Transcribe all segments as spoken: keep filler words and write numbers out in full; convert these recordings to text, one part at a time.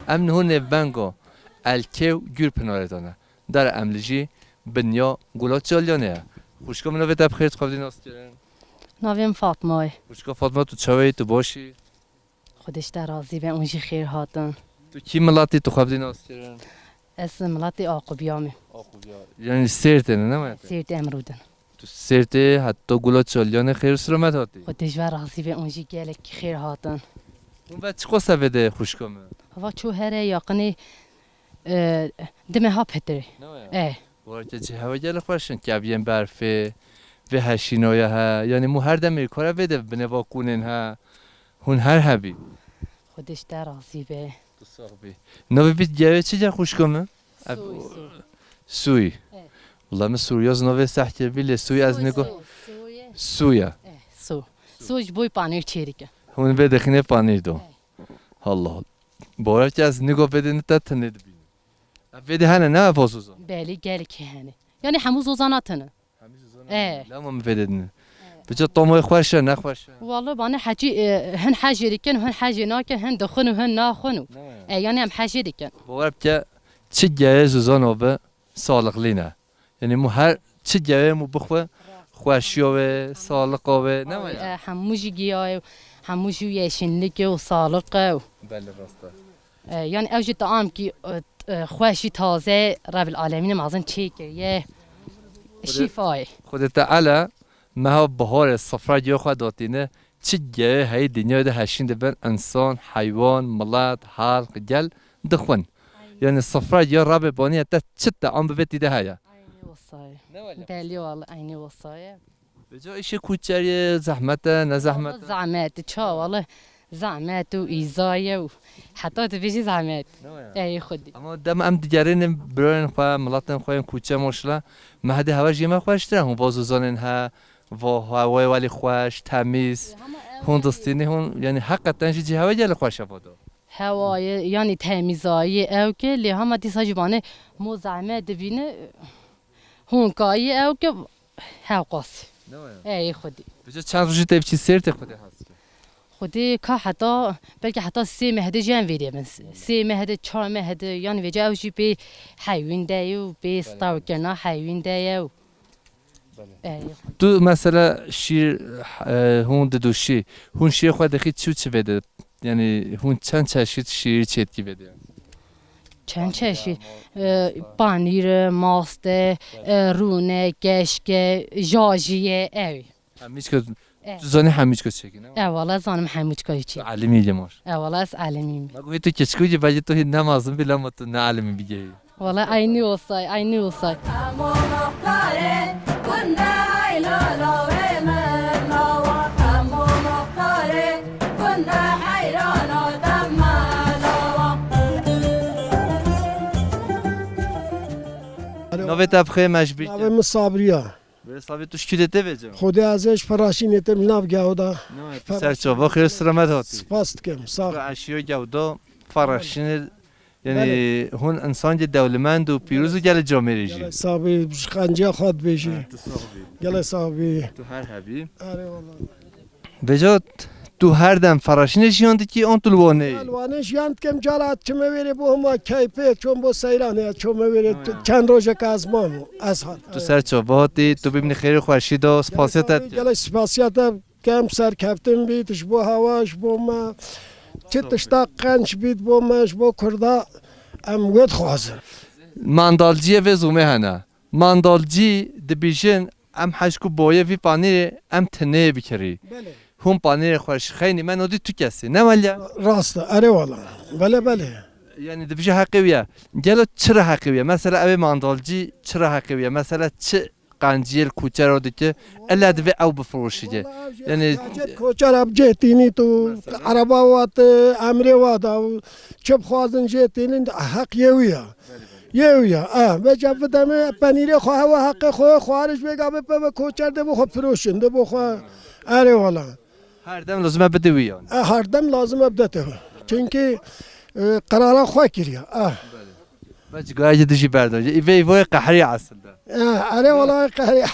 Em niho nêvbengo Elkê û Gurpinarê de ne. Dere em li jî binya Gula Çalyanê ye. Xwişka min, navê te bi xêr, tu xwe bi dî nas kirin? Navê min Fatma ye. Xwişka Fatma, tu çawa yî, tu baş î? Xwedê ji te razî be, hûn jî xêr hatin. Tu kî miletî, tu xwe bi dî nas kirin? Ez miletê Aqubiya me. Aqubiya. Yani Sêrtê ne, ne mi? Sêrtê em rûdin. Tu Sêrtê heta Gula Çalyanê xêr û selamet hatî. Xwedê ji we razî be, hûn jî gelek xêr hatin. Hûn ve çiqas e vê de, xwişka min? Hava çû here yaqinê, e, di meha pitirê. Ne waya? E. Warke cî hewa gelek xweş in, keviyên berfê, vê heşînoya he. Yani mû her demê kore vê de binê va kûnên he. Hûn her hebî. Xwedê ji te razî be. Tu sax bî. Navê vî gevê çi ye, xwişka min? Ev Sûy, Sûy. Sûy. Evet. Wala min Sûriya ji navê seh kir bî, lê Sûy ez Sûy, nigo. Sûy, Sûy ye. Sûy. Evet, Sûy. Sûy ji bo panîr çêdike. Hûn vê dixîne panîr do. Evet. Allah Allah. Bawer ke ez nigo vê de ne te tine dibînim. Ev vê de hene ne, ev zozan? Belê, gelekî hene. Yani hemû zozana tine. Hemî zozana. E. Lama min vê de dine. Bica tomoy xweş e, ne xweş e? Wala bane hecî, e, hin hejê dikin, hin hejê nakin, hin dixwin û hin naxwin û. Ne ya? E, yani em hejê dikin. Bawer bike, çi geye zozana be, sağlıklı ne. Yani mu her çi geye mu bixwe, xweşiya ve, sağlıka ve, ne Ay, waya? E, hemû jî giya ye, hemû jî yeşillik ye û sağlık ye û. Belê, rast e. E, yani ew jî taamkî, e, t-, e, xweşî taze Rebil Alemîn mezin çêkiriye. Xwedê, Şîfa ye. Xwedê Teala meha biharê sifra giya xwe datîne, çi geye heyî dinyayê de heşîn dibin, insan, heywan, milet, xelq, gel dixwin. Yani sifra giya Rebê baniye te çi team bivê tî de heye. Aynî wisa ye. Ne wele? Belê wele, aynî wisa ye. Vêca îşê kuçeriyê zehmet e, ne zehmet e? Zehmet, ça wele zehmet û îza ye û heta dibêjî zehmet. Ne ya? Ey Xwedî. Ama dem em digerînin birayên xwe, miletên xwe yên kuçe maşallah, me hedê hewa jî me xweştir e. Hûn va zozanên he, va hewayê welî xweş, temîz. Hûn distînî hûn, yani heqeten jî cî hewa gelek xweş e vado. Hewayê, yani temîzayî ew ke, lê hema dîsa jî bane mo zehmet dibîne, hûn kayî ew ke hewqas. Ne waya? Ey Xwedî. Vêca çend rojî te biçî Sêrtê Xwedê has ke? Xwedê ka heta, belkî heta sê meh de jî em vêrê bin. Sê meh de, çar meh de, yani vêca ew jî pê heywîn de ye û pê Belê. Stewkirina heywîn de ye û. Belê. Ey Xwedê. Tu mesela şîr, e, hûn didûşî, hûn şîrê xwe dixî çi û çi vê de? Yani hûn çend çeşît şîrî çêdikî vê de? Çend çeşît? E, panîr e, mast e, e, rûn e, keşk e, jajî ye, ew. Hemîçka, Evet. Tu zanî hemîçka çêkî, ne? E, wala zanim hemîçka çi. Tu elimî lê maş. E, wala ez elimî me. Me got tu keçikû yî, belkî tu hîn ne mezin bî, lema tu ne elimî bigehî. Wala aynî olsay, aynî olsay. Navê te bi xêr, me ji bîr Navê kir. Min Sabriya. Wê Sabî, tu ji kû de tê vêca? Xwedê ez ê ji Feraşînê têm, ji nav Gewda. Ne, tu ser çava, xêr selamet hatî. Spas dikim, sağ ol. Tu eşiyo Gewda, Feraşînê, yani Belê. Hûn însankê dewlemend û pîroz û gelê camêrê jî. Gelê sax bî, ji xenciya xwe dibêjî. Ha, tu sax bî. Gelê sax bî. Tu her hebî. Erê wala. Vêca tu her dem Feraşînê jiyan dikî an tu li Wanê yî? Ez li Wanê jiyan dikim, cara çime wêrê bo hema keyfê, çon bo seyranê, çime wêrê Ha. çend rojek ez mam, ez hat. Tu ser çava hatî, tu bimînî xêrê xweşî de, spasiya te dikim. Gelek spasiya te kem, serkeftin bît, ji bo hewa, ji bo me, çi tişta qenc bît bo me, ji bo Kurda, em wê dixwazin. Mandalciyê vê zûmê hene. Mandalcî dibêjin, em hej ku boyê vî panîrê em tinê bikirî. Belê. Hûn panîrê xwe ji xeynî me nodî tu kesî. Ne wele? Rast e, erê wala. Belê, belê. Yani dibêje heqê wî ye. Gelo çira heqê wî ye? Mesela ew ê mandalcî çira heqê wî ye? Mesela çi qenciyê li kuçero dike, ele divê ew bifiroşî. Wala ew jê Yani ihtiyacê koçer ev cê tînî tu, Mesela? Ereba wat, emrê wa da, çi bixwazin jê tînin, heq yê wî ye. Yê wî ye. Eh, vêca videme penîrê xwe hewa heqê xwe, xwarij vêga be peve koçer de bo xwe firoşin, de bo xwe. Erê wala. Her dem lazim e bide wî yani. Eh, her dem lazim e bide te. Çünkü, e, qerara xwe kiriye. Eh. Belê. Ve cigaya jî dijî berdajî. Î vê îvoyê qehrî aslında. Eh, erê wala qehrî.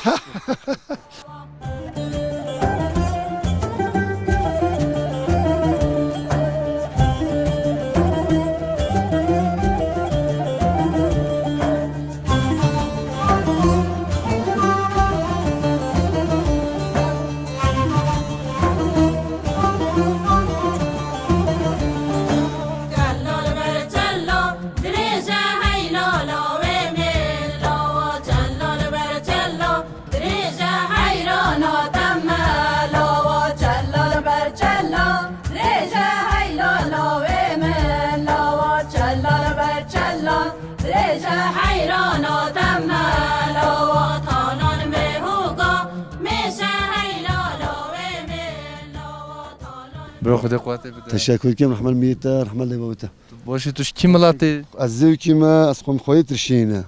Bro, Xwedê quwetê bide. Teşekkür ederim, rahmet miyete, rahmet lê babete. Tu baş î, tu ji kî miletî? Ez Zêwkî me, ez xwem xweyê Tirşînî ne.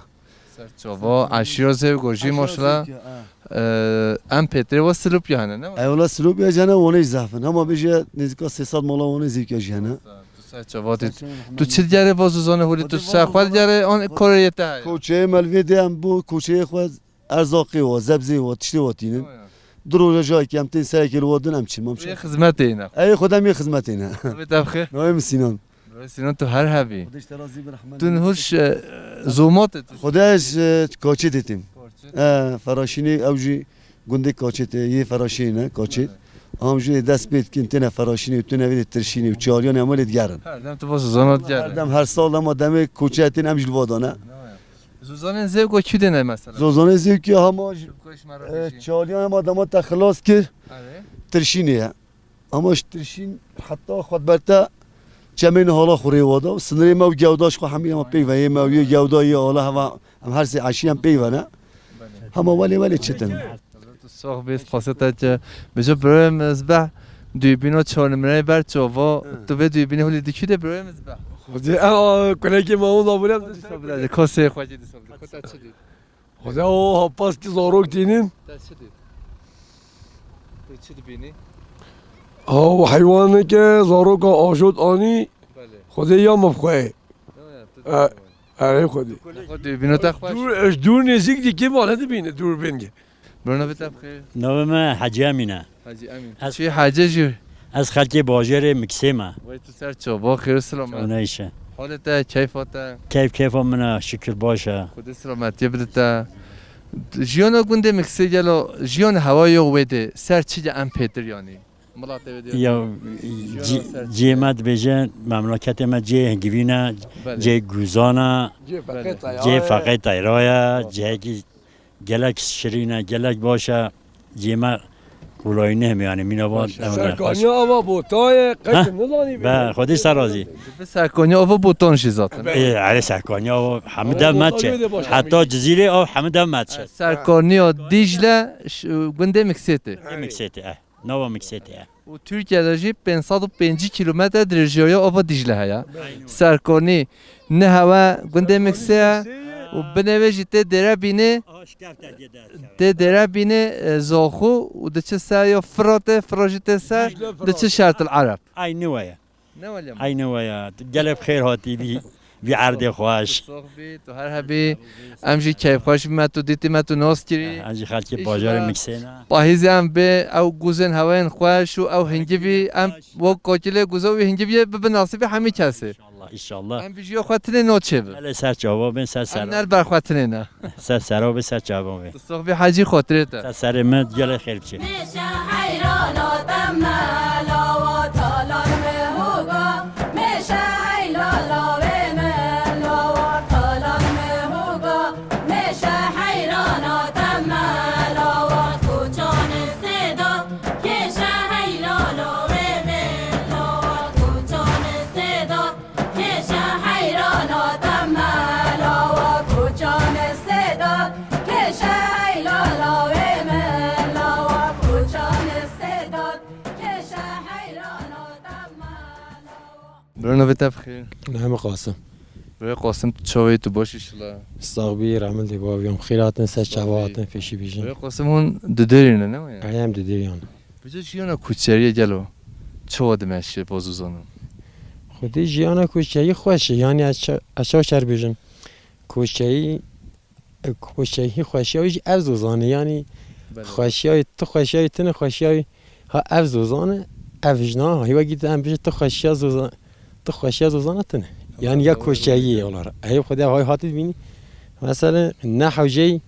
Serçava, eşîra Zêwgo jî maşallah. Zêwkî, ha. Ee, em pêtirê wa Silopya hene, ne? Ew la Silopya jî hene, wan jî zehf in. Hema bêje nêzîka sê sed mala wan jî Zêwkî jî hene. Tu serçava tê. Serçava, rahmet. Tu çi digerê va zozanê holî, tu ser xwe digerê an koreyê te heye? Koçeyê me li vê dê em bo koçeyê xwe Erzaqê wa, zebzê wa, tiştê wa tînin. Aya. Du roja jayekî em tên serekê li wa din em çin, em çin. Ê xizmetê ne. Ey, Xwedê em yê xizmetê ne. Navê te bi xêr? Navê min Sînan. Navê Sînan, tu her hebî. Xwedê ji te razî be, rehmet. Tu hûş, e, zomat e tu. Xwedê ez, e, Kaçê dê têm. Kaçê? E, Feraşînê ew jî gundê Kaçê tê, yê Feraşînê ne, Kaçê. Evet. Am jî dest pê dikin, têne Feraşînê û têne vê de Tirşînê û Çaliyanê em wê lê digerin. Her dem tu va zozana digerin. Her dem her sal em a demê Koçê tên em jî li va dane. Evet. Zozanên Zêwgo kî dê ne mesela? Zozanên Zêwkî hema ji, e, Çaliyan hema dema te xilas kir, Tirşînê ye. Ama ji Tirşîn heta xwe berte çemên hala xwe rê wada. Sinirê me û gewda ji xwe hemî hema peyve. Yê me û yê gewda yê hala heva em her sê eşî em peyve ne. Hema welê welê çitin. Tu sax bî, spasê te ke. Bêje birayê min Zbeh, dûrbîna çar nimreyê ber çava. Hı. Tu vê dûrbînê holî dikî de birayê min Zbeh. Xwedê, a, a, kulekê me onda bûne. Dîsa bile, kasê xwe jî dîsa bile. Xwedê, o hapas ki zarok tînin. Te çi dît? Tu çi dibînî? Ha, o heywaneke zaroka ajot anî. Belê. Xwedê ya min xwe. Ya, ya, tu E, dibînî. Erê Xwedê. Xwe dibînî te xweş. Dûr, ez dûr nêzîk dikî, ma nedibîne dûr bingê. Bro, navê te bi xêr? Navê me Hecî Emîn e. Hecî Emîn. Ez Çi Hecî jî? Ez xelkê bajarê Miksê me. Wey tu ser çava, xêr û selamet. Çawneyşe. Halê te, keyfa te? Keyf keyfa min e, şikir baş e. Xwedê selametiyê bide te. Jiyana gundê Miksê gelo, jiyan hewa yo wê de, ser çi ye em pêtir yanî? Milatê wê de. Ya, Jiyana cî-, ser çi ciyê ye? Me dibêje, memleketê me cihê hingivîn e, Belê. Cihê guzan e, Cihê Belê. Feqê Teyra cihê ye. Feqê Teyra ye, cihekî gelek şirîn e, gelek baş e. Cihê me kolayî nehme, yanî mîna van Baş e. Serkaniya ava botayê, qet nizanî. Be, Xwedê ser razî. Bi serkaniya ava botan jî zaten. Ê, erê serkaniya ava hemî dev me çe. Heta Cizîrê av hemî dev me çe. Serkaniya Dîcle, ş-, gundê Miksêtê. Ê Miksêtê, e. Nava Miksêtê e. Û Tirkiye de jî pênc sed û pêncî kîlometre dirêjiyaya ava Dîcle heye. Serkonî nihewe gundê Miksê ye û binê wê jî tê Dêrebînê, tê Dêrebînê, e, Zaxû û diçe ser ya Firatê, Firat jî tê ser, diçe Şertil Ereb. Ay niwe ye. Ne welê me. Ay niwe ye. Gelek xêr hatî vî, vî erdê xweş. Tu sax bî, tu her hebî. Em jî keyfxweş bî me tu dîtî, me tu nas kirî. Em jî xelkê bajarê Miksê ne. Pahîzê em bê, ew guzên hewayên xweş û ew hingivî em wek kokilê guza wî hingiviyê bibin nasîbê hemî kesê. İnşallah, inşallah. Em bijiya xwe tinê no çêbin. Belê ser çava bên, ser sera. Em ner ber xwe tinê ne. Ser sera bên, ser çava bên. Tu sax bî Hecî, xotirê te. Ser serê min gelek xêr biçe. Mêşe heyrana te me lawa talan me hoga. Mêşe heylala wê me lawa talan me hoga. Mêşe heyrana te me lawa koçanê sêda. Kêşe heylala wê me lawa koçanê sêda. Kêşe heyrana te me lawa koçanê sêda. Kêşe heylala wê me lawa koçanê sêda. Kêşe heyrana te me lawa. Bro, navê te bi xêr? Navê min Qasim. Bro Qasim, tu çawa yî, tu baş î şila? Sax bî, rehmet lê baviyam. Xêr hatin, ser çava hatin, pêşî bêjin. Bro Qasim, hûn Dudêrî ne, ne ya? Em Dudêrîyan. Bêje jiyana koçeriyê gelo çawa dimeşe bo zozana? Xwedê jiyana koçerî xweş e, yanî ez ça-, ez çawa şer bêjim? Koçerî, koçerî xweşiya wî jî ev zozan e, yanî Belê. Xweşiya wî, tu xweşiya wî tune xweşiya wî ha ev zozan e, ev jina ha, wekî tu em bêje tu xweşiya zozan, tu xweşiya zozana tune. Yanî ya koçeriyê olar. Ey Xwedê hay hatî bînî. Mesela ne hewceyî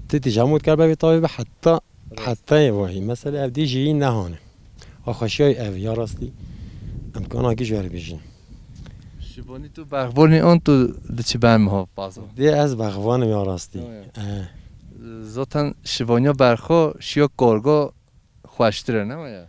tu tijamot kar bevê tavê be heta Heta yê vahî. Mesela ev dî jiyî nehane. A xweşiyayî ev ya rastî. Em kana kî ji we re bêjin. Şivanî tu berxvanî an tu diçî ber miha pazo. Dê ez berxvanim ya rastî. Yo, yo. Eh. Zaten şivaniya berxo şiya kargo xweştir e, ne ya?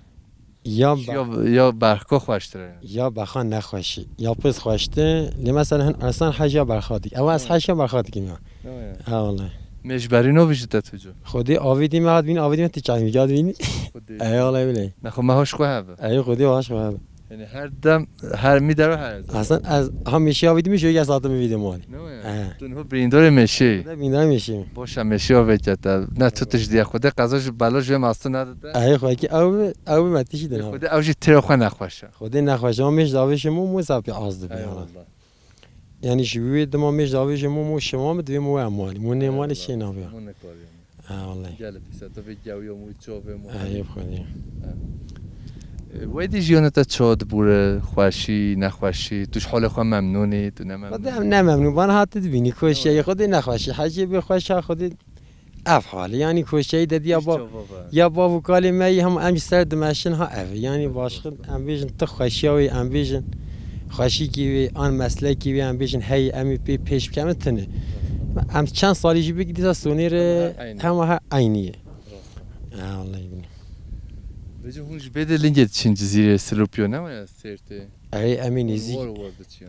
Ya be- Ya, ya berxo xweştir e. Ya berxa nexweşî. Ya pis xweştir. Lê mesela hin insan heja berxa dik. Ew ez heja berxa dikim ya. Yo, yo. Ha, wele. Mêjberî navî ji te tu cu. Xwedê avê dî me hat bîn, avê dî me ti çay mi gad bîn. Xwedê. Ey, wele bile. Nexwe me hoş xwe hebe. Ey, Xwedê hoş xwe hebe. Yani her dem, her mî dero her. Aslında ez ha meşiya vîdî mi, şöyle satım vîdî mi? Ne o ya? He. Tu niho birîndorê meşî. Ne birîndorê meşî. Boşa meşiya vekete. Ne tu tişt diye. Xwedê qeza ji bela ji wê mastı ne dide. Ay, xwedê ki ew, ew me tişî de ne. Xwedê ew jî tira xwe nexweşe. Xwedê nexweşe. Ama meş davê şemo mu sapî az dibi. Eyvallah. Yani ji wê dima mêj davêjê mo, mo şema mi divê mo em malî. Mo nê malî çê nabe. Mo ne karî. Ha, vallahi. Gelê pîsa tu vê gewiya mo, çavê mo. Ha, yê xwedî. Ha. E, wey dî jiyana te çawa dibûre, xweşî, nexweşî, tu ji holê xwe memnûn î, tu ne memnûn î? Xwedî em ne memnûn, bana hati dibînî, koşiyê xwedî nexweşî, hecê bê xweşa xwedî. Ev hal e. Yanî koçeyî de diya ba-, ya bav û kalê me yî hem em jî ser dimeşin ha ev e. Yanî başqin em bêjin ti xweşiya wê, em bêjin xweşikî wê, an meslekî wê, em bêjin hey, em ê pê pêş bikevin tune. Em çend salî jî bik dîsa sonê re hema her eynî ye. Ha, wallahî billah. Vêca hûn ji vê de lingê diçin Cizîrê Silopyo ne waya Sêrtê? Ey, em ê nêzîk,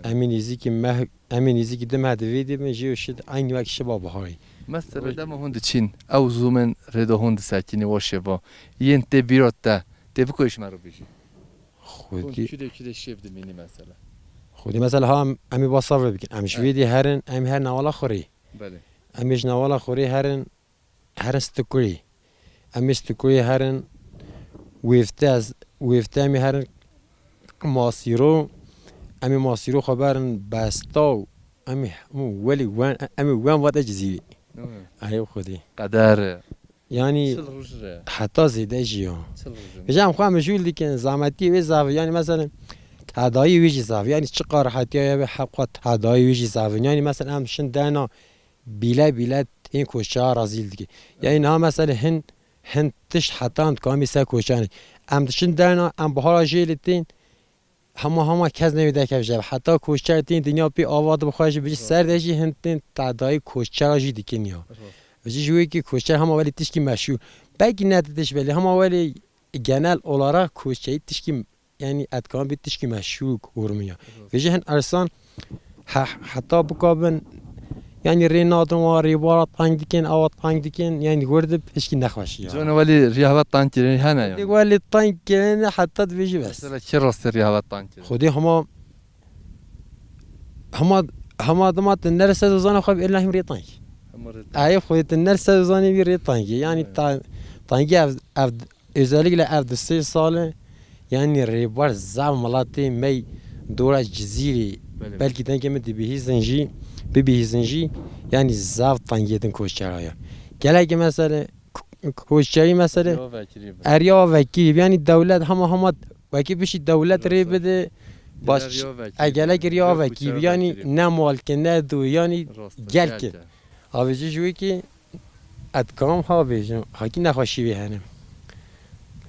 em ê nêzîkî meh Em ê nêzîkî du meh di vê dê bin, jê û şi eynî wek şiba biharî. Mesela dema hûn diçîn, ew zûmên rêda hûn disekînî wa şeva, yên tê bîra te, tê biko ji me re bijî. Hûn Xwedî, çi de, çi de şev dimînî mesela? Xwedî mesela ha em, em ê ba sav re bikin. Em ji vê dê herin, em her newala xwe rê. Belê. Em ê ji newala xwe rê herin, herin Stikurî. Em ê Stikurî herin, wêfte ez, wêfte em ê herin Masîro, em ê Masîro xwe berin Besta û em ê hemû welî wen, em ê wen vate Cizîrî. Hı. Erê Xwedî. Qeder. Yanî çil roj re. Heta zêde jî ya. Çil roj re. Vêca em xwe mijûl dikin, zahmetiyê wê zaf e. Yanî mesela tedayî wê jî zaf e. Yanî çiqa rehetiya ye wê hewqa tedayî wê jî zaf e. Yanî mesela em şin dena bîle bîle ên koçera rezîl dike. Yanî niha mesela hin, hin tişt heta em dikamî ser koçeran. Em diçin derna, em bihara jêlê tên, hema hema kes newê derkev jê. Heta koçer tên dinya pê ava dibe xwe jî bijî ser de jî hin tên tedayî koçera jî dikin ya. Bijî ji wê ki koçer hema welî tişkî meşhûr. Belkî ne ti tişt belê, hema welî genel olarak koçeyî tişkî Yanî ez dikarim bê tişkî meşhûr û rûmiya. Vêjî hin ersan he-, heta bikabin, yanî rê nadin wa, rêbara teng dikin, awa teng dikin, yanî wir dib tişkî nexweşî ya. Cona welî riya hewa teng kirin hene ya. Welî teng kirin heta dibêjî bes. Mesela kê rastî riya hewa teng kirin? Xwedî hema, hema, hema dima tu nerse zana xwe bi êrîna hîm rê teng. Hema rê teng. Ayê xwedî tu nerse zanî bî rê teng. Yanî ta-, tengî ev, ev Özellikle ev du sê sal e, yanî rêber zaf miletê me yî dora Cizîrê, belê, belkî dengê min dibihîzin jî, bibihîzin jî, yanî zaf tengiyê din koçera ya. Gelekî mesele, ko-, koçerî mesele, eriya vekirî bi. Eriya vekirî bi. Yanî dewlet hema hema wekî bişî dewlet rê bide, baş, e, gelek eriya vekirî bi. Yanî ne malke, ne du, yanî gelke. Avêjî ji wê kî ez dikarim ha bêjim, hakî nexweşî wê hene.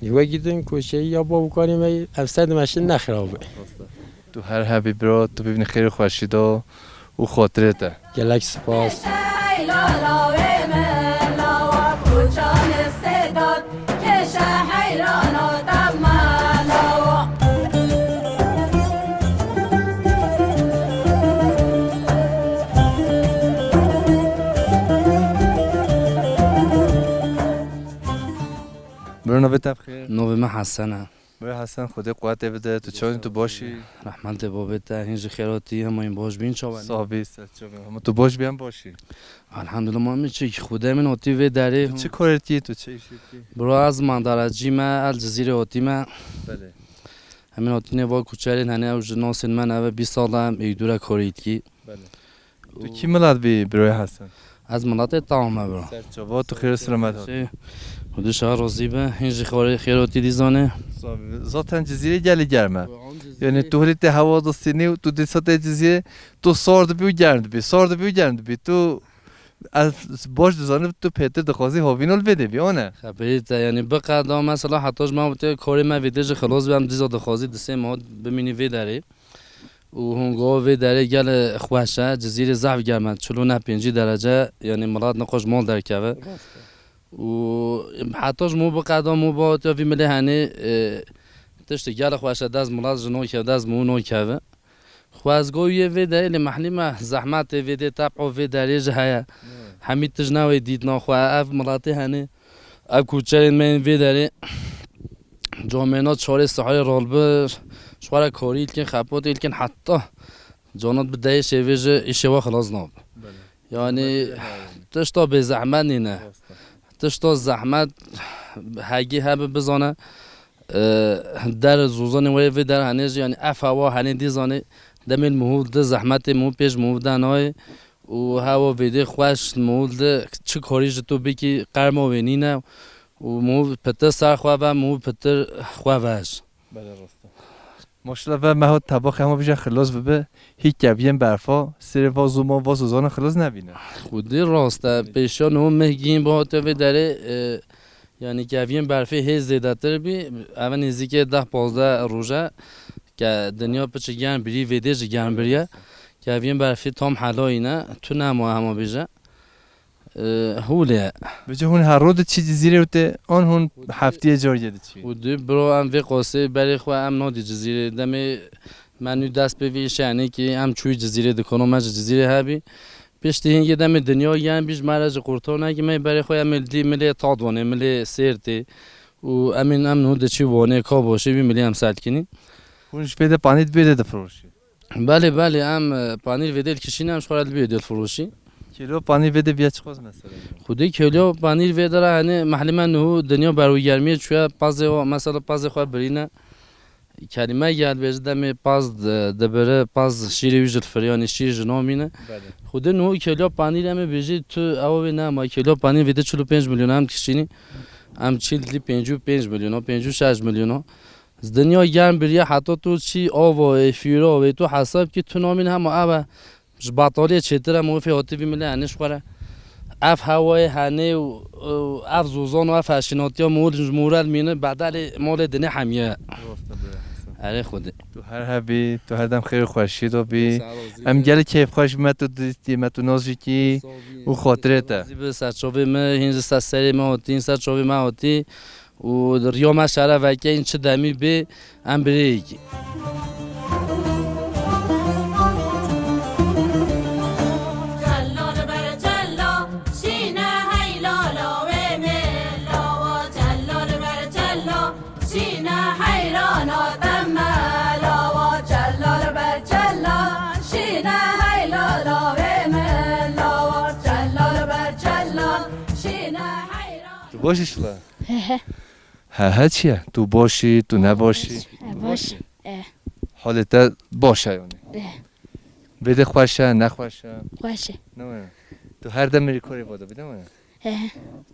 Lê wekî din koçeyî ya bav û kalê me yê, ev ser dimeşin ne xirab e. Rast e. Tu her hebî bira, tu bibînî xêr û xweşî de û xatirê te. Gelek spas. Kêşe heyrana te mala. Bro, navê te bi xêr? Navê min Hesen e. Bro Hesen, Xwedê quwetê bide, tu çawa yî, tu baş î? Rehmetê babê te, hîn jî xêr hatî, hema yîn baş bîn, çawa ne? Sax bî, ser çavê min. Hema tu baş bî, em baş î. Elhamdulillah, ma min çi ki Xwedê min hatî vê derê. Tu çi karê dikî, tu çi îşê dikî? Bro, ez mandarecî me, ez Cizîrê hatî me. Belê. Em ê hatî nêva kuçerên hene, ew ji nasên me neve bîst sal e, em êdû re karê dikî. Belê. Tu kî milet bî, bro Hesen? Ez miletê Tawme, bro. Ser çava, tu xêr û selamet hatî. Şey, Xwedê şa razî be, hîn jî xêr, xêr hatî dîzanê. Sax bî. Zaten Cizîrê gelî germ e. Yanî tu hilî tê hewa de sînî û tu dîsa tê Cizîrê, tu sar dibî û germ dibî, sar dibî û germ dibî. Tu, ez baş dizanim, tu pêtir dixwazî havîn ol vê de bî, ane? Xeberî te, yanî biqeda mesela heta ji me witê karê me vê de jî xilas be, em dîsa dixwazî di sê meha bimînî vê derê. Û hûn go vê derê gelê xweş e, Cizîrê zehf germ e, çil û neh pêncî derece, yanî milet nexweş mal derkeve. Rast e. Û heta ji mo biqeda mo ba tiya vî milê henê, e, tiştê gelê xweş e, dest milet ji no keve, dest mo no keve. Xwezgo yê vê derê lê mehlî me zehmetê vê dê teb'o vê derê jî heye. Hmm. Hemî tij newê dîtna xwe, ev miletê henê. Ev kuçerên me yên vê derê camêna çarê siharê rol bir, Ji xwe re karî dikin, xepotê dikin, heta canat bi dehê şevê ji îşê we xilas nabe. Belê. Yanî, tişta bê zehmet nîne. Rast e. Tişta zehmet hegî hebe bizane, e, der zozanê wê vê der henê jî, yanî ev hewa henê dî zanê, demê li mihûl di zehmetê mihûl pêş mihûl de nayê û hewa vêdê xweş mihûl di çi karî ji tu bikî qerma wê nîne û mihûl pitir ser xwe ve, mihûl pitir xwe ve ji. Belê rast e. Maşallah ve me hat tebaxê hema bije xilas bibe. Hî keviyên berfa, sêrê va zûma va zozana xilas nebîne. Xwedê rast e. Pêşiya niho meh gihîn bi hatiye vê derê, e, yanî keviyên berfê hê zêdetir bî. Eve nêzîkê deh pazdeh roj e. Ke dinya piçi germ birî, vêdê jî germ biriye. Keviyên berfê tam helayî ne. Tu nema hema bêje. E, hûlê. Bêje hûn her roj diçî Cizîrê û tê an hûn heftiyê cariyê diçî? Û dû biro em vê qasê berê xwe em nadî Cizîrê. Demê me nû dest pê vî îşê henê kî em çûyî Cizîrê, dikano me ji Cizîrê hebî. Piştî hingê demê dinya yen bî ji me re ji qurtar nekî me berê xwe em ê dî milê Tadwanê, milê Sêrtê. Û em ên em nû diçî Wanê, Kaboşê vî milê em selkinî. Hûn ji pê de panî di pê de difiroşî? Belê, belê, em, e, panîr vêdê dikişîne, em ji xwe re li bê dê difiroşî. Kîlo panîr vêdê viya çiqas mesela? Xwedê kîlo panîr vêde re, hani, mehlê me niho dinya berwigermiyê çûye, pazê wa, mesela pazê xwe birîne. Kelîme gel bêje demê paz di-, dibire, paz şîrê wî ji li firyanê, şîr ji namîne. Belê. Xwedê niho kîlo panîr em ê bêjî tu ew wê nema, kîlo panîr vêdê çil û pênc milyon em dikişînî. Em çil dî pêncî û pênc milyon, pêncî û şeş milyon. Dinya germ biriye heta tu çî ava wê, fîra wê, tu hesab kî tu namîn hema ev e. Ji betaliyê çêtir e, mûfê hatî vî milê henê ji xwe re. Ev hewayê henê û, û ev zozan û ev heşînatiya mûl ji mûrel mîne, bedelê malê dinê hemiye. Rast e, bira Hesen. Erê Xwedê. Tu her hebî, tu her dem xêr û xweşî de bî. Sağ ol, Em zî gelek keyfxweş me tu dîtî, me tu nas jî kî û xatirê te. Zî bi ser çavê me, hîn ji ser serê me hatî, ser çavê me hatî. û riya me şeref veke, în çi demî bê, em bi rê yekî. Çella li ber çella, şîne heylala wê mela wa. Çella li ber çella, şîne heyrana te mela wa. Çella li ber çella, şîne heylala wê mela wa. Çella li ber çella, şîne heyran. Tu baş î şila? He he. He he çi ye? Tu baş î, tu ne baş î? Baş. E, baş. E. Halê te baş e yanî? E. Vêdê xweş e, ne xweş e? Xweş e. Ne were? Tu her dem mirî korê vada bide were? He he.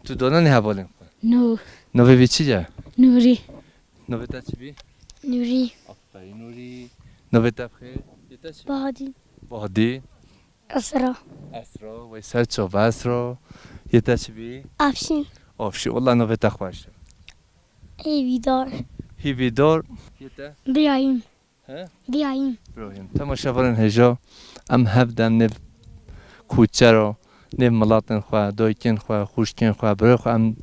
Tu dana ne hevalên xwe? No. Navê vî çi ye? Nûrî. Navê te çi bî? Nûrî. Aferîn Nûrî. Navê te bi xêr? Yê te çi? Bahadî. Bahdî. Esra. Esra, wey ser çava Esra. Yê te çi bî? Afşîn. Afşîn, wela navê te xweş e. Hîvîdar. Hîvîdar. Yê te? Birahîm. He? Birahîm. Birahîm. Temaşevanên hêja, em hevdem nêv kuçe re, nêv milatên xwe, dayikên xwe, xwişkên xwe, birê xwe, em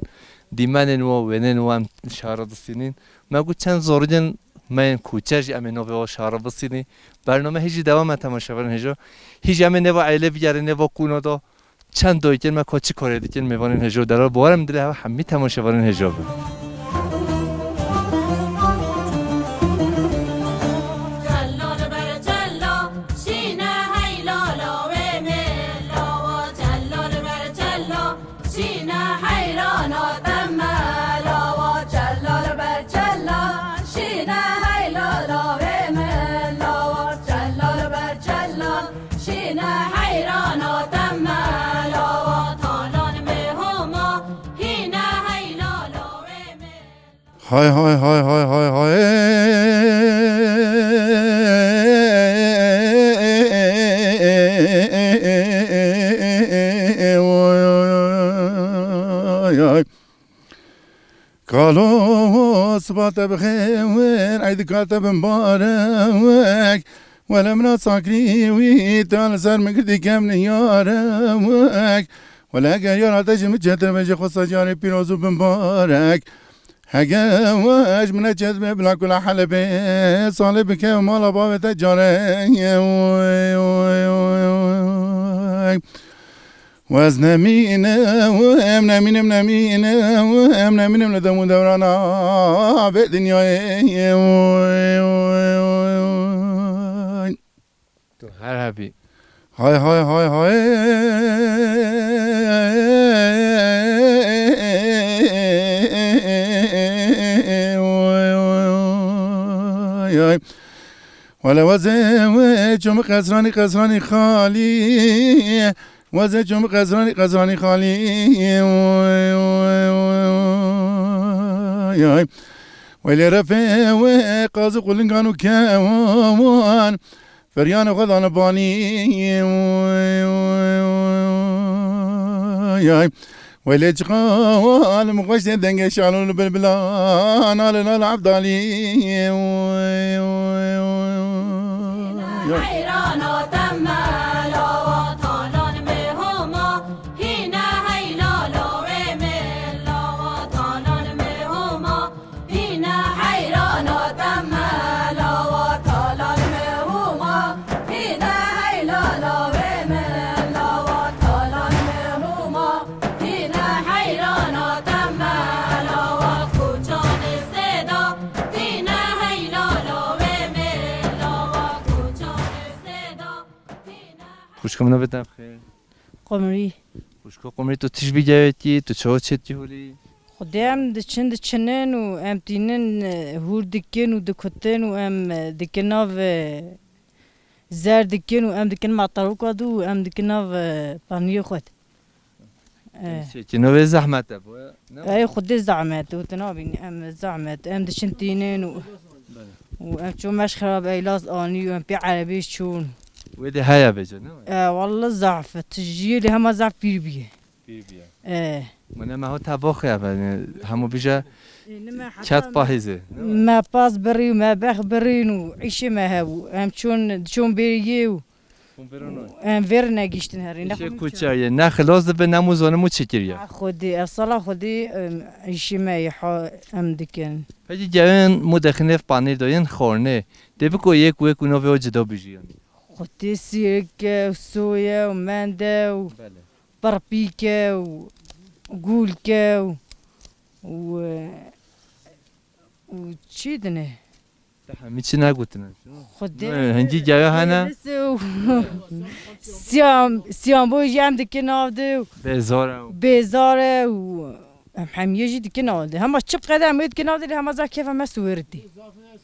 dîmenên we, wênên we em şara disînîn. Me got çend zorînên me yên kuçe jî em ê navê wa şara bisînî. Bername hîjî dewam e temaşevanên hêjo. Hîjî em ê nêva eylê bigerîn, nêva kuna da çend dayikên me ka çi karê dikin mêvanên hêjo delal. Bawer im dilê hev hemî temaşevanên hêjo bin. Çella li ber çella, şîne heylala wê mêla wa. Çella li ber çella, şîne heyrana te mela wa. Çella li ber çella, şîne heylala wê mêla wa. Çella li ber çella, şîne heyrana te mela wa. Talan mê homa, hîne heylala wê mêla. Hay hay hay hay hay hay. Oy, oy, oy, oy, oy. Kalo, siba te bi xêr, eydika te bi mibarek. Wele mina sakirî wî, te li ser min girtî kem niyarek. Wele eger yara te ji min çêtir be, jê xwesta carê pîroz û bi mibarek. Hege wej min neçez bê bila kula Helebê, salê bike mala bavê te care. Wez nemînim, em nemînim, nemînim, em nemînim li dem û dewrana vê dinyayê. Her hebî. Hay hay hay hay. Wele weze we çomî qezranî qezranî xalî. Weze çomî qezranî qezranî xalî. Wele refê we qazî qulingan û kewan. Feryana xwe dane banî. Weylê çiqa alim xweş tê dengê şalûl bilbilan, alin al Evdalî. Heyrana te mela wa talan me homa, hîne heylala wê mela wa talan me homa. Hîne heyrana te mela wa talan me hûma. Hîne heylala wê mela wa talan me hûma. Hîne heyrana te mela wa koçanê sêda. Hîne heylala wê mela wa koçanê sêda. Hîne Xwişka min, navê te bi xêr? Qumrî. Xwişko Qumrî, tu tij bigewetî, tu çawa çêtî holî? Xwedê em diçin diçinin û em tînin, e, hûr dikin û dikutin û em, e, dikin nav, e, zer dikin û em dikin mataroka dû û em dikin nav, e, paniyê xwe. E. Çêtîno vê zehmet e bo, ne? Ey, Xwedê zehmet, û tu nabînî, em zehmet, em diçin tînin û, Belê. û em çû meş xirab eylas anî û em pê erebê çûn. Wê de heye bêje, ne? E, walla zaf, tu jiyê lê hema zaf pîr bîye. Pîr bîye. E. Mine me hot heba xwe ya be, ne, hemû bîje E, ne me ket heta pahîzê. Me pas birî û me bex birîn û îşê me hebû. Em çûn, çûn bêriyê û Hûn vêrano? Em vêr negihîştin herî. Ne Îşê xwe kuçe ye, ne xilas dibe, ne mû zanim û çi kiriye. Ha, Xwedê, ev sala Xwedê, em, îşê me yê ha em dikin. Pekî gewên mû dexin nêv panîr de yên xornê. Dê biko yek wek û navê o cida bijî yanî. Xwedê sîrike û soye û mende û Belê. pirpîke û gûlke û, û, e, û çi dine? Te hemî çi negotine? Xwedê. Ne, hingî geya hene? Siyam, siyambo jî em dikin nav de û Bêzar e. bêzar e û em hemiyê jî dikin nav de. Hema çi qede em wê dikin nav de lê hema zaf kêfa me siwêr dî.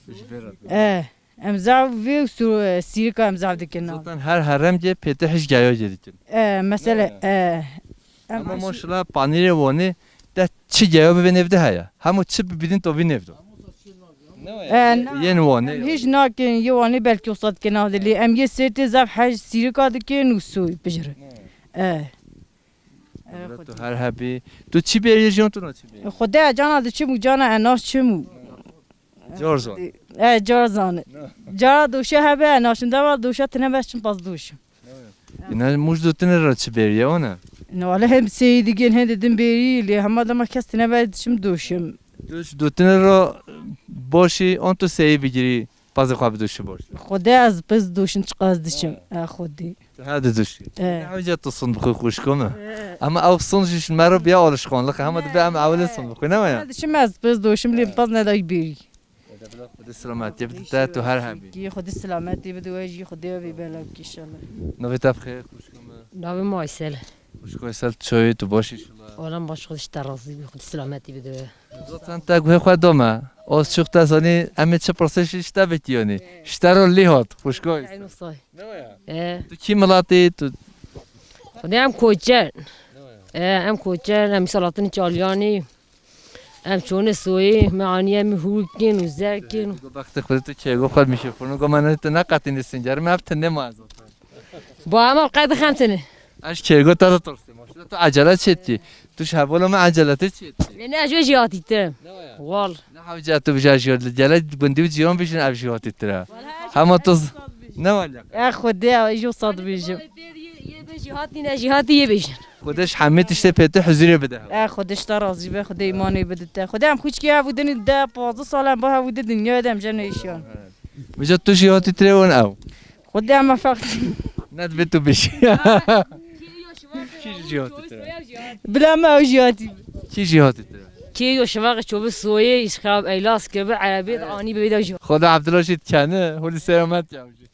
Ji vê re. E, em zaf vê û su-, sîrika em zaf dikin nav. Zaten her herem ge pêtihij geya ge dikin. E, mesele, Ne? e. Em Ama aşî- maşallah panîrê Wanê de çi geya bibê nêv de heye. Hemû çi bibînin to vî nêv de. E, na, Yên Wanê. em hîç nakin, yê Wanê belkî wisa dikin nav de lê em yê Sêrtê zaf hej sîrika dikin û soy bijirin. E. E, Xwedê. Tu her hebî. Tu çi bêrî jiyan tu na çi bêrî? Xwedê cana diçim û cana enaş çim û. Car zan. E, car zan. Cara doşe hebe enaşim, deva doşe tine beşim pas doşim. Îna mûj dotine ra çi bêriye, o ne? Ne wale hem seyî digin, hem dedim bêrî, lê hema dema kes tine be diçim doşim. Tu ji dotine ra başî, an tu seyî bigirî, pazê xwe bidoşî baş. Xwedê ez piz doşim, çiqas diçim. E, Xwedê. Tu her didoşî. E. Ne hewce tu sun bixwe xwişko me. E. Ama ew sun jî ji me re biya alişkanlix, hema dibe em ewilê sun bixwe, ne waya? Ne diçim ez piz doşim, lê paz nedayî bêrî. Xwedê selametiyê bide te, tu her hebî. Kî Xwedê selametiyê bide we jî, Xwedê we bê bela bike inşallah. Navê te bi xêr, xwişka me? Navê me Aysel. Xwişka Aysel, tu çawa yî, tu baş î inşallah? Olam baş, Xwedê ji te razî bî, Xwedê selametiyê bide we. Zaten te guhê xwe da me. Oz çûk te zanî, em ê çi pirsê jî ji te bikî yanî. Ji te re lî hat, xwişka Aysel. Eyn say. Ne waya? E. Tu kî milatî, tu? Xwedê em koçer. Ne waya? E, em koçer, em îsal hatin Çalyanî. Em çûne soyê, me aniye min hûr kin û zer kin. Tu go bextê xwe tu kêgo xwe mîşofonu go me ne, tu neqetînî singer, me ev tine ma zaten. Ba, em ev qey dixem tine. Ez kêgo te ditirsî, maşallah tu ecele çêtî. Tu ji hevala me ecele te çêtî. Lê ne ez jî hatî te. Ne waya? Wal. Ne hewce tu bija jî, gele gundî û cîran bijin ev jî hatî tire. Hema tu z-, ne wale. E Xwedê, ez jî wisa dibêjim. Yê be jî hatî, ne jî hatî yê bêjin. Xwedê ji hemî tiştê pê tu huzurê bide. E, Xwedê ji te razî be, Xwedê îmanê bide te. Xwedê em xwîçkê hevû dinî de pazdeh sal em bo hevû di dinyayê de em jê neyşiyan. Vêca tu jî hatî tirê wan ew. Xwedê em feq- Ne divê tu bêjî. Kî jî hatî tirê? Bila me ew jî hatî. Kî jî hatî tirê? Kê yo şevaxê ço bi soyê, îşxab eylas ke bi erebê de anî bi vê de jî. Xwedê Abdullah jî dikene, holî selamet ya jî.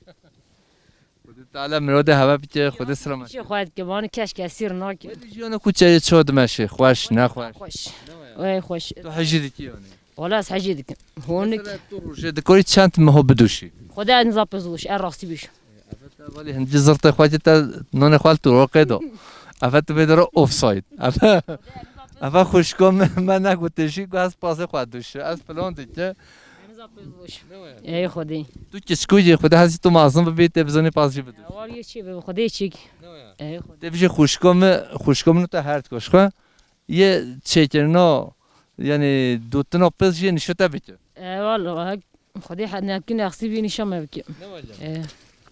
Xwedê Teala mirodê heve bike, Xwedê selamet. Çi xwed ki, van kes kesîr nake. Wê jiyana ku çeye ço dimeşe, xweş, nexweş. Xweş. Wê xweş. Tu hecî dikî yani. Wala ez hecî dikim. Honik. Mesela tu rojê dikorî çend miho biduşî? Xwedê ez nizam pizûş, er rastî bîş. Eve te valî hincî zirtê xwe ki te nonê xwe tu roqê do. Eve tu bê dere offside. Eve, eve xuşko me, me negotê jî ku ez pasê xwe duşi. Ez filan dike. Ey Xwedê. Tu kiçkû yî, Xwedê hezî tu mezin bibî, tê bizanî pas jî bidû. Ewal yê çi bi Xwedê çik. Ey Xwedê. Tê bijî xuşko me, xuşko min te her dikoş xwe. Yê çêkirina, yanî dotina pez jî nişo te bike. Ewal, Xwedê he-, nekin exsî bî nişa me bike. Ne wele? Ê.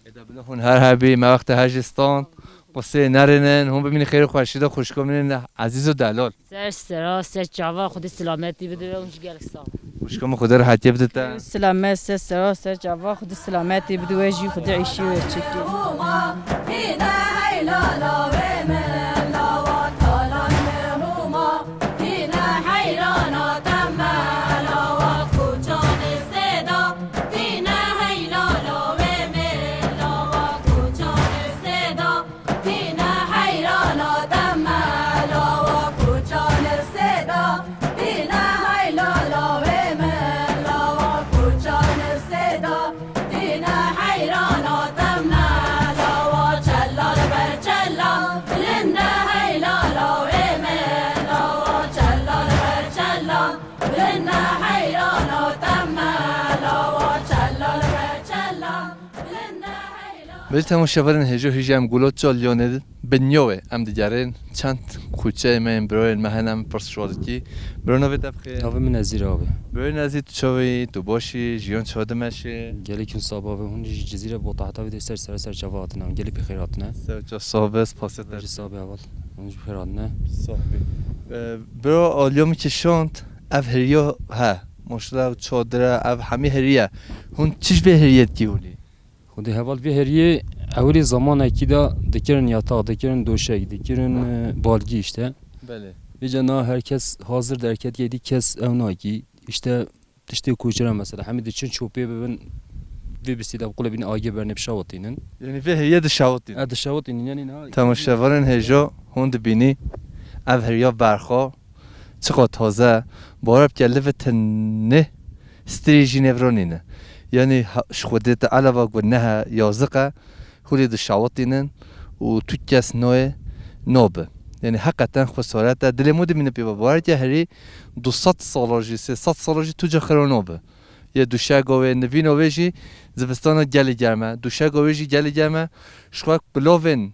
Ê de bila hûn her hebî, me wexta her jî stand. Qusê nerînin, hûn bimînin xêr û xweşî de xuşko min ezîz û delal. Ser sera, ser çava, Xwedê selametî bide we, hûn jî gelek sax. Xuşko min Xwedê rehetiyê bide te. Selamet, ser sera, ser çava, Xwedê selametî bide we jî, Xwedê îşî we çekî. Belê temaşevanên hêjo hêja em Gulo Ço Lyonê di Binyowê em digerin çend xuçeyê me yên birayên me hene em pirs ji wan dikî. Biro navê te bixê? Navê min Nezîr abi. Biro Nezîr tu çawa yî, tu baş î, jiyan çawa dimeşê? Gelek hûn saba ve hûn ji Cizîre bo tahta ve de ser sera ser çava hatine. Gelek bi xêr hatine. Ser ça sabe, spasê te. Ji sabe heval. Hûn ji xêr hatine. Sabe. Ee, biro alyo min kişand ev heriya he. Maşallah ev çadire, ev hemî heriye. Hûn çi ji vê heriye dikî holî? Xwedê heval vê heriyê ewilî zamanekî de dikirin yatax, dikirin doşek, dikirin, e, balgî işte. Belê. Vêca na her kes hazir derket yedî kes ew nakî. İşte tiştê koçera mesela. Hemî diçin çopê bibin vê bistî de qulê bîn agê bernê bişawitînin. Yani vê heriye dişawitînin. E, dişawitînin yani na. Temaşevanên hêjo hûn dibînî ev heriya berxo. Çiqa taze, bawer bike li vê tenê stirê jî nêvro nîne. Yanî ha-, ji Xwedê te elava ku nehe yaziq e, hûlî dişawitînin û tu kes noyê nobi. Yanî heqeten xwesaret e. Dilê min dimîne pê ve bawer ke herî du sed sala jî, sê sed sala jî tu ca xira nobi. Yê duşego wê, nivîno wê jî zivistana gelî germ e. Duşego wê jî gelî germ e. Ji xwe kulovên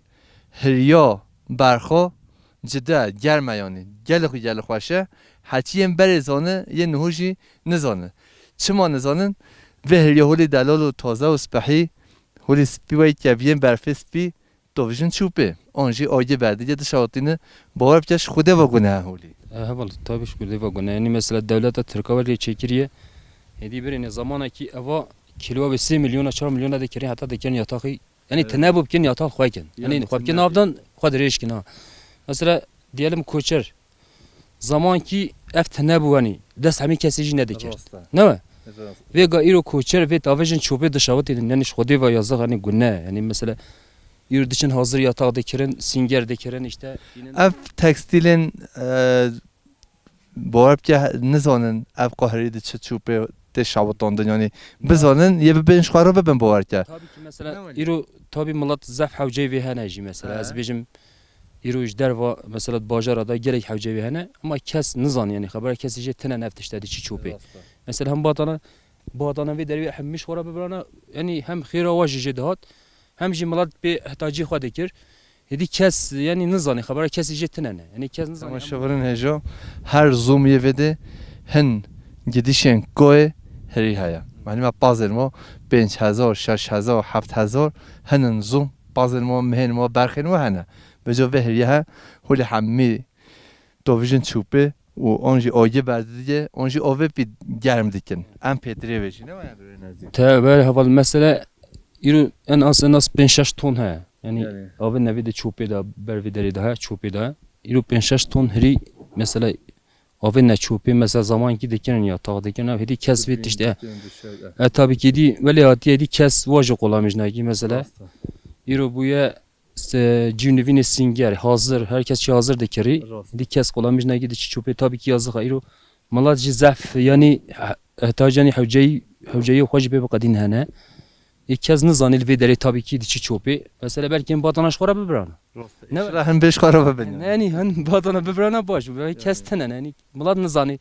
hiriya berxo cide, germ e yanî. Gelê xwe gelê xweş e. Heçî yên berê zane, yên niho jî nizane. Çima nizanin? Vê hiriya holî delal û taze û spehî, holî spî weyî keviyên berfê spî, tovijin çûpê. An jî agê berdigê dişawitîne, bawer bike ji Xwedê ve gune holî. E, heval, tabii ji Xwedê ve gune. Yanî mesela dewleta Tirka wê lê çêkiriye. Êdî birîne zamanekî eva kîloa wê sê milyona, çar milyona dikirin, heta dikirin yataxî. Yanî Evet. tine bû bikin ya tal xwe kin. Yanî Yanî xwe bikin tine navdan xwe dirêj kin ha. Mesela diyelim koçer. Zamankî ev tine bû, yanî dest hemî kesê jî nedikir. Rast e. Ne we? Rast. Vê ga îro koçer vê tavê jin çopê dişawitînin. Yanî ji Xwedê ve yazık, yanî gune. Yanî mesela îro diçin hazir yatax dikirin, singer dikirin işte. Ev tekstîlên, e, Bawer bike nizanin ev qaherî di çi çûpê tê şawitandin, yanî bizanin yê bibên ji xwe re bibin bawer ke. Tabii ki mesela Ne wele? îro tabii milet zef hewceyê vê hene jî mesela. He. Ez bêjim îro ji derva mesela di bajara da gelek hewceyê vê hene ama kes nizan, yanî xebera kesî jê tine nev tişte di çi çûpê. Rast e. Mesela hem batana, batana vê dervê hem miş xwe re bibirana, yanî hem xêra wa jî jê dihat, hem jî milet pê heta cî xwe dikir. Êdî kes, yanî nizanî, xebera kesî jê tine ne. Yanî kes nizanî. Temaşevanên hêja, her zûm yê vê de hin gidişên koyê herî heye. Malûm e pazên mo pênc hezar, şeş hezar, heft hezar hinin zûm, pazên mo, mihên mo, berxên mo hene. Vêca vê heriye he, holê hemî tovijin çûpê û an jî agê berdidiye, an jî avê pî germ dikin. Em pêtirê vê jî ne waya birê nezî. Te ber heval mesele îro en az en az pênc şeş ton heye. Yanî Yani. avê nevê de çopê de, ber vê derê de heye, çopê de. Îro pênc şeş ton hirî mesela avê ne çopê mesela zamankî dikirin ya tax dikirin, hêdî kes vê tiştê. E, tabii ki dî welê hatiye dî kes wa jî qolamîj nakî mesela. Rast e. Îro bûye se-, cî û nivînê sînger, hazir, her kes jî hazir dikirî. Rast. Dî kes qolamîş negî diçî çopê, tabî kî yazix e. Îro milet jî zehf, yanî, he-, hetacanî hewceyî, hewceyî xwe jî pê biqedîn hene. Ê kes nizanî li vê derê tabî kî diçî çopê. Mesela belkî em batana ji xwe re bibirana. Rast. Ne- Înşallah hin bê ji xwe re bibin. Ne, yanî hin batana bibirana baş bû. Kes tine ne, yanî milet nizanî.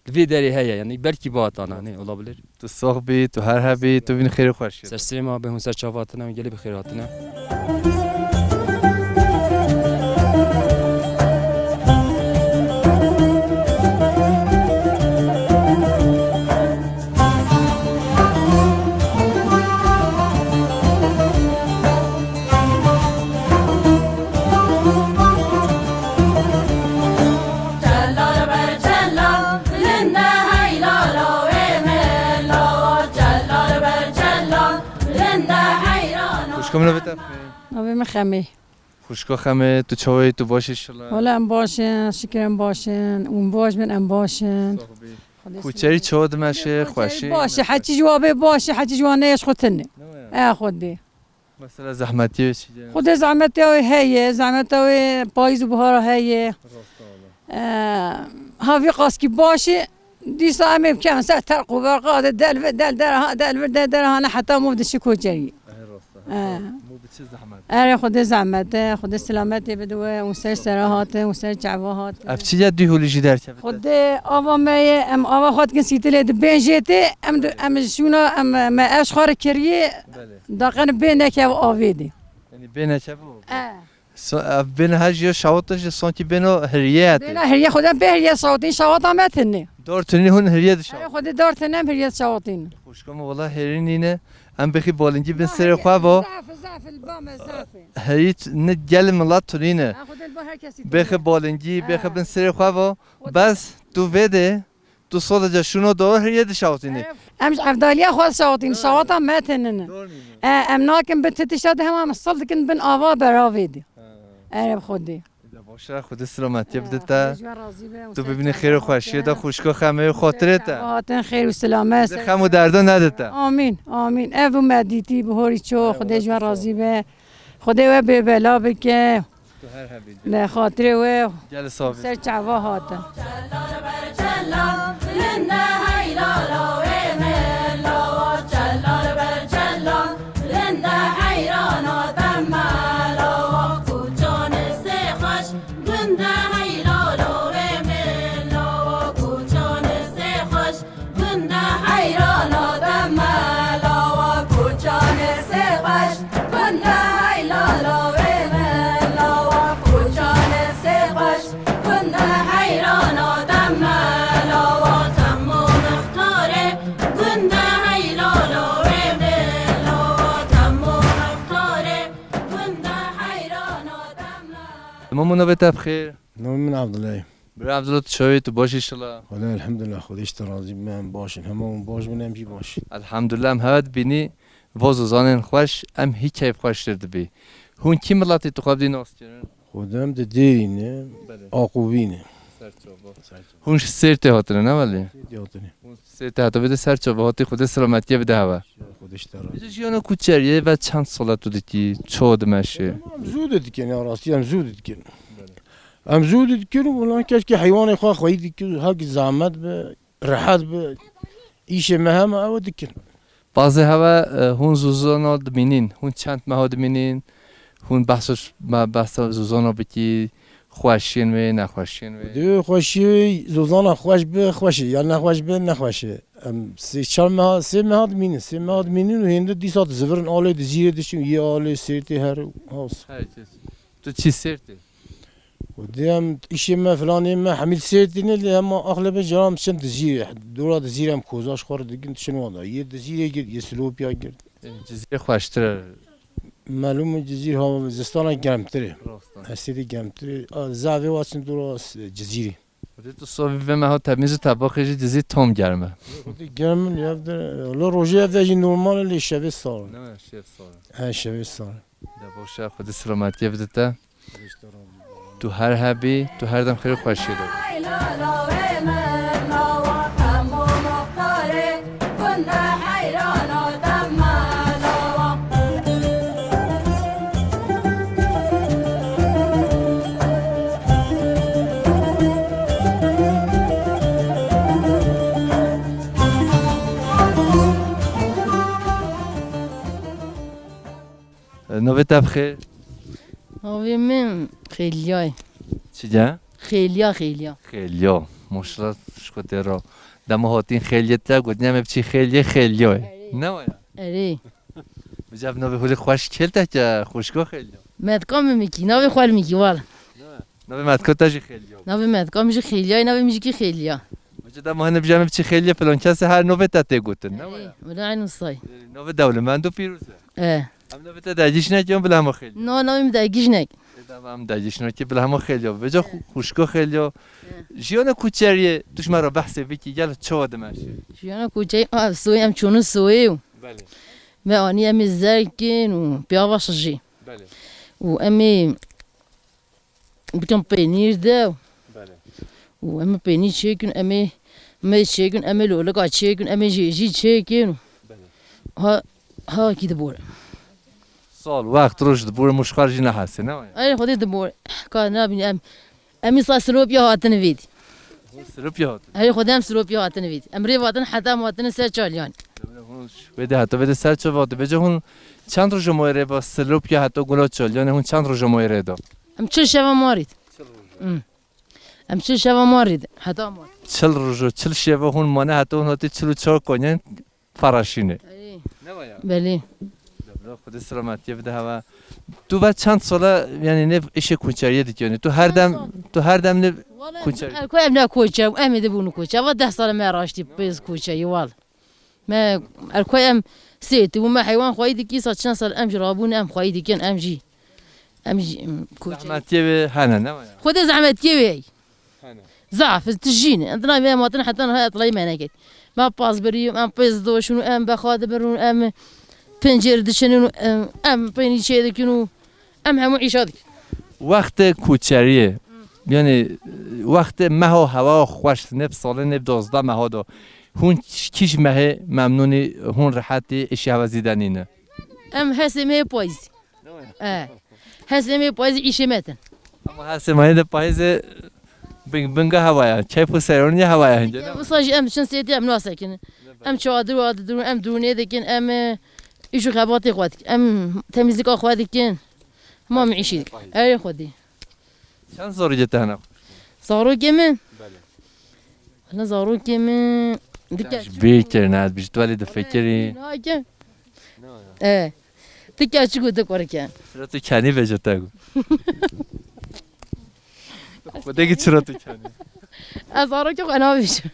Li vê derê heye, yanî belkî batana, ne, olabilir. Tu sax bî, tu her hebî, tu bîn xêr û xweşî. Ser serê me be, hûn ser çava hatine, hûn gelî bi xêr hatine. Xwişka min navê te bi xêr? Navê min Xemê. Xwişka Xemê, tu çawa yî, tu baş î şila? Wele em baş in, şikir em baş in. Hûn baş bin, em baş in. Sax bî. Xwedê Kuçerî çawa dimeşe, xweşî? Baş e, heçî ji wa bê baş e, heçî ji wa neyê ji xwe tune. Ne ya? E, Xwedê. Mesela zehmetiyê wê çi ye? Xwedê zehmetiya wê heye, zehmeta wê payîz û bihara heye. Rasta wala. E, ha vî qaskî baş e, dîsa em ê bikevin ser terq û berqa de del vir del der ha, del vir del der hane heta mov dişi koçerî. Ehe, rasta. E. Mov bi çi zehmet? Erê, Xwedê zehmet e, Xwedê selametê bide we, û ser sera hatin, û ser çava hatin. Ev çi ye, dû holî jî derkevite? Xwedê ava me ye, em ava xwe dikin sîtilê di bên jê tê, em di, em şûna, em, me ev ji xwe re kiriye, Belê. Daqen bê nekev avê dê. Yanî bê nekev avê? E. So-, ev bêne her jî şawit jî sankî bêno hiriye etê. Bêna hiriye, Xwedê bê hiriye şawitîn, şawata me tine. Dar tunî hûn hiriye di şawit. Erê, Xwedê dar tine, em hiriye şawitîn. Xwişka min, wela hêrî nîne. Em bêxî balingî bin serê xwe va. Zaf, zaf, li ba me zaf e. Heyî ne gel milat tunîne. Ha, Xwedê li ba her kesî tune. Bêxî balingî, bêxî bin serê xwe va. Xwedê. Bes tu vê de. Tu sadece şûno dawir hiriye dişawitînî. Em ji evdaliya xwe dişawitîn, şawata me tenine. E, em nakin bi ti tişta de hema em sil dikin bin ava beravê de. Erê bi Xwedê. De baş e, Xwedê silametiyê bide te. Xwedê ji we razî be, û Tu ser bibînî çava xêr û xweşiyê de, hatin. Xwişka Xemê û xatirê te. Ser çava hatin, xêr û silamet. Xem û derdo nede te. Amîn, amîn. Ev û me dîtî, bihorî ço, Xwedê ji we razî be. Xwedê we bê bela bike. Tu her hebî. Ne, xatirê we. Gel sax bî. Ser çava hate. Gunda heyrana deme lawa koçanê sêxweş. Gunda heylala wê me lawa koçanê sêxweş. Gunda heyrana deme lawa temmo mixtarê. Gunda heylala wê me lawa temmo mixtarê. Gunda heyrana deme. Mamo navê te bi xêr? Navê min Abdullah. Bira Abdullah, tu çawa yî, tu baş î şila? Wele elhamdulillah, Xwedê ji te razî be, em baş in. Hema hûn baş bin, em jî baş in. Elhamdulillah, em hewe dibînî, voz û zanên xweş, em hî keyfxweştir dibî. Hûn kî miletî tu xwe bidî nas kirin? Xwedê em di Dêrî ne, Belê. Aqûbî ne. Serçava. Serçava. Hûn ji Sêrtê hatine, ne welê? Sêrtê hatine. Hûn Sêrtê hate bide serçava hatî, Xwedê silametiyê bide hewe. Xwedê ji te razî. Ji jiyana kuçeriyê ve çend sala tu dikî, çawa dimeşî? Em zû didikin, ya rastî em zû didikin. Em zû didikin û wela keşkî heywanê xwe xweyî dikin, hek zehmet be, rehet be. Îşê me hema ew dikin. Bazê hewe, e, hûn zûzana dimînîn, hûn çend meha dimînîn, hûn behsa, behsa zûzana bikî, xweşiyên wê, nexweşiyên wê? Dê xweşiyê zûzana xweş be, xweş e, ya nexweş be, nexweş e. Em sê çar meha, sê meha dimînin, sê meha dimînin û hêndî dîsa dizivirin alê, di zîrê diçin, yê alê, Sêrtê her haws. Her kes. Tu çî Sêrtê? Û dê em îşê me, filanê me, hemî Sêrtê ne, lê hema axlebe caran diçin di zîrê, dora di zîrê em koza ji xwe re dikin, diçin wan da. Yê di zîrê girt, yê Silopya girt. Cizîrê xweştir e. Melûm e Cizîr ha zistana germtir e. Rast e. Her serî germtir e. A, zavê wa çin dora s-, Cizîrê. Xwedê tu sovî vê meha temîz û tebaxê jî Cizîr tam germ e. Xwedê germ e, ev de, li rojê ev de jî normal e, lê şevê sar e. Ne, şev sar e. He, şevê sar e. De baş e, Xwedê silametiyê bide te. Tu her hebî, tu her dem xêr û xweşiyê de. Gunda heyrana dema lawa. Navê te bi xêr? Navê min Xêliya ye. Çi ye? Xêliya, Xêliya. Xêliya. Maşallah, şiko tê ra. Dema hatîn Xêliyê te gotin, em ê biçî Xêliyê, Xêliya ye. Ne waya? Erê. Bi cev navê hulî xweş kêl te ke xwişko Xêliya. Metka min mikî, navê xwe li mikî wala. Navê metka te jî Xêliya. Navê metka min jî Xêliya ye, navê min jî kî Xêliya. Vêca dema hene bijî em ê biçî Xêliyê filan kesê her navê te tê gotin, ne waya? Erê, wala eynî say. Navê dewlemend û pîroz e. E. Em navê te dergîş nekin bila hema Xêliya. No, navê min dergîş nek. Ê dema em dergîş nekin bila hema Xêliya. Vêca xu- xwişko Xêliya. Jiyana koçeriyê tu ji me re behsê bikî, gel çawa dimeşe? Jiyana koçeriyê, a, soyê em çûnû soyê û Belê, me anî em ê zer kin û piyava şijî. belê. Û em ê bikin peynîr de. Belê. Û em ê peynî çêkin, em ê me çêkin, em ê lolika çêkin, em ê jêjî çêkin. Belê. Ha, ha kî dibore. Sal, wext, roj dibore, muşkar jî nehesê, ne waya? Erê Xwedê dibore. Ka nabîne em. Em îsa silopya hatine vêdî. Silopya hatin. Erê Xwedê em silopya hatine vêdî. Em rê vatin heta em hatine ser Çalyan. Wê de heta vê de ser çava de. Vêca hûn çend roj moyê rê ba silopya heta gula Çalyanê, hûn çend roj moyê rê da? Em çil şeva marît. Hmm. Em çil şeva marît. Heta mar. Çil roj, çil şeva hûn mane heta hûn hatî çil û çar konyen paraşîne. Erê. Ne waya? Belê. Debra Xwedê selametiyê bide heva. Tu ve çend sala, yani ne işê koçeriyê dikî, yani tu her dem, tu her dem ne Koçer. Erko em ne koçer, em ê de bunu koçer. Va deh sala me raştî pêz koçerî wal. Me erko em sêti û me heywan xwayî dikî, sa çend sal em jî rabûn em xwayî dikin, em jî. Em jî em, koçerî. Zehmetiyê wê hene, ne waya? Xwedê zehmetiyê wê. Hene. Zaf, tijîne. Em dina vê em hatin heta niha etlay me neket. Me pas birî, em pêz doşûn, em bexa dibirûn, em pencêr diçinin, em, em peynî çê dikin û em hemû îşa dikin. Wextê koçeriyê, yani wextê meha hewa xweş, ne bi salê ne bi dozdeh meha da. Hûn kîj mehê memnûnî, hûn rehetî, îşê hewa zîde nîne? Em hesê me yê payîzî. E. Hesê me yê payîzî îşê me tin. Ama hesê me yê de payîzê bin-, binga hewa ya. Keyf û seyranî hewa ya hingê, ne? Wisa jî em çin sêtî em nasekin. Em çadir û adir em dûnê dikin, em, e, îş û xebatê xwe dikin. Em temizlika xwe dikin. Ma min îşî dikin. Erê Xwedê. Çend zarokê te hene? Zarokê min? Belê. Hene zarokê min. Dike. Ji bîr kirine, ez bi ji tu elî difikirî. Nake. E. Dike çi gote korike. Çira tu kenî vêca te got? Xwedê ki çira tu kenî? Ez zarokê xwe navêjim.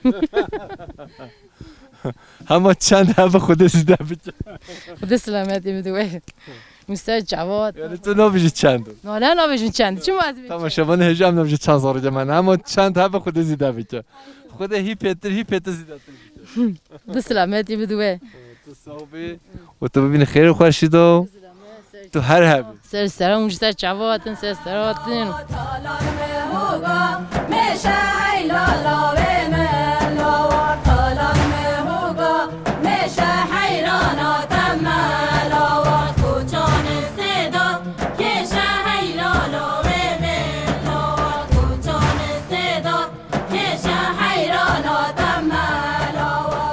Hema çend hebe Xwedê zîde bike. Xwedê selametî bide wê. Min ser çavat. Yani tu nabêjî çend? No, ne nabêjin çend. Çima ez bêjim? Tamam, şevan hêja em nabêjî çend zarokê me. Hema çend hebe Xwedê zîde bike. Xwedê hî pêtir, hî pêtir zîdetir bike. Xwedê selametî bide wê. Tu sax bî. Û tu bibînî xêr û xweşî de. Tu her hebî. Ser sera hûn ji ser çava hatin, ser sera hatin.